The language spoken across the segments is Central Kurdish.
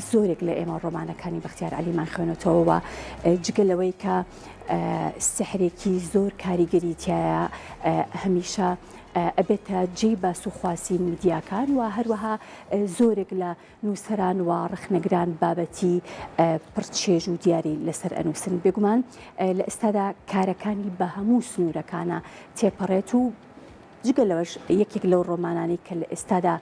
زۆرێک لە ئێمە ڕۆمانەکانی بەختیار عەلیمان خوێنەتەوە و جگە لەوەی کە سحرێکی زۆر کاریگەری تایە هەمیشە ئەبێتە جێی باس و خواسی میدیاکان و هەروەها زۆرێک لە نووسەران و ڕەخنەگران بابەتی پڕ چێژ و دیاری لەسەر ئەنووسن. بێگومان لە ئێستادا کارەکانی بە هەموو سنوورەکانە تێپەڕێت و جگە لەوەش یەکێک لەو ڕۆمانانەی کە لە ئێستادا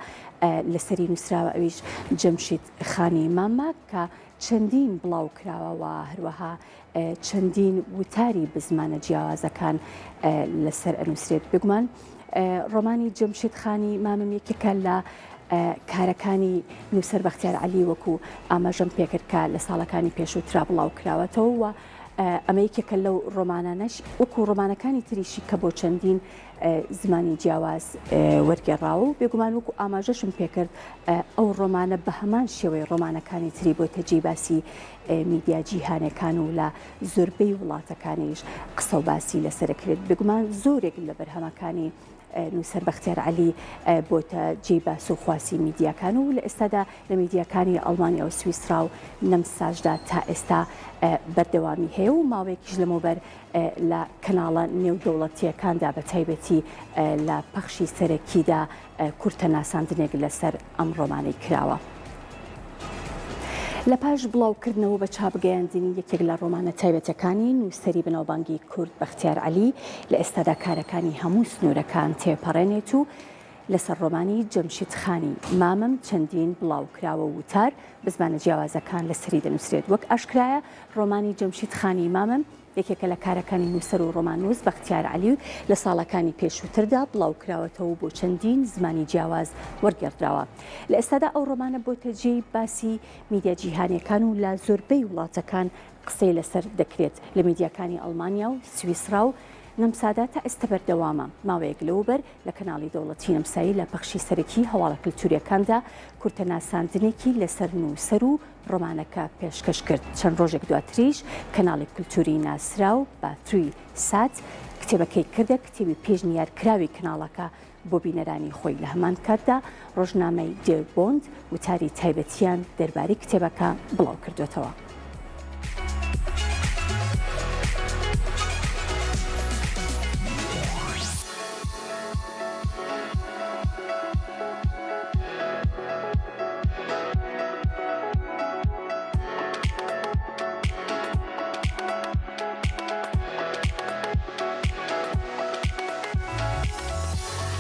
لەسەری نووسراوە ئەویش جەمشید خانی مامە کە چەندین بڵاو کراوە و هەروەها چەندین وتاری بە زمانە جیاوازەکان لەسەر ئەنووسرێت. بێگومان ڕۆمانی جەمشید خانی مامم یەکێکە لە کارەکانی نووسەر بەختیار عەلی وەکو ئاماژەم پێکرد کە لە ساڵەکانی پێشووترا بڵاو کراوەتەوە و ئەمە یەکێکە لەو ڕۆمانانەش وەکو ڕۆمانەکانی تریشی کە بۆ چەندین زمانی جیاواز وەرگێڕاوە و بێگومان وەکو ئاماژەشم پێکرد ئەو ڕۆمانە بە هەمان شێوەی ڕۆمانەکانی تری بۆتە جێی باسی میدیا جیهانەکان و لە زۆربەی وڵاتەکانیش قسە و باسی لەسەرکرێت بێگومان زۆرێک لە بەرهەمەکانی نووسەر بەختیار عەلی بۆتە جێی باس و خواسی میدیاکان و لە ئێستادا لە میدیاکانی ئەڵمانیا و سویسرا و نەمساشدا تا ئێستا بەردەوامی هەیە و ماوەیەکیش لەمەوبەر لە کەناڵە نێودەوڵەتییەکاندا بە تایبەتی لە پەخشی سەرەکیدا کورتە ناساندنێک لەسەر ئەم ڕۆمانەی کراوە. لە پاش بڵاوکردنەوە و بە چاپ گەیاندنی یەکێک لە ڕۆمانە تایبەتەکانی نووسەری بەناوبانگی کورد بەختیار عەلی لە ئێستادا کارەکانی هەموو سنوورەکان تێپەڕێنێت و لەسەر ڕۆمانی جەمشید خانی مامم چەندین بڵاوکراوە و وتار بە زمانە جیاوازەکان لەسەری دەنووسرێت وەک ئاشکرایە ڕۆمانی جەمشید خانی مامم یەکێکە لە کارەکانی نووسەر و ڕۆماننووس بەختیار عەلی و لە ساڵەکانی پێشووتردا بڵاوکراوەتەوە و بۆ چەندین زمانی جیاواز وەرگێڕدراوە. لە ئێستادا ئەو ڕۆمانە بۆتە جێی باسی میدیا جیهانییەکان و لە زۆربەی وڵاتەکان قسەی لەسەر دەکرێت. لە میدیاکانی ئەڵمانیا و سویسرا و نەمسادا تا ئێستا بەردەوامە. ماوەیەک لەوەوبەر لە کەناڵی دەوڵەتی نەمسایی لە پەخشی سەرەکی هەواڵە کلتورییەکاندا کورتە ناساندنێکی لەسەر نووسەر و ڕۆمانەکە پێشکەش کرد، چەند ڕۆژێک دواتریش کەناڵی کولتووری ناسراو بە تری سات کتێبەکەی کردە کتێبی پێشنیارکراوی کەناڵەکە بۆ بینەرانی خۆی، لە هەمان کاتدا ڕۆژنامەی دێر بۆند وتاری تایبەتیان دەربارەی کتێبەکە بڵاوکردۆتەوە.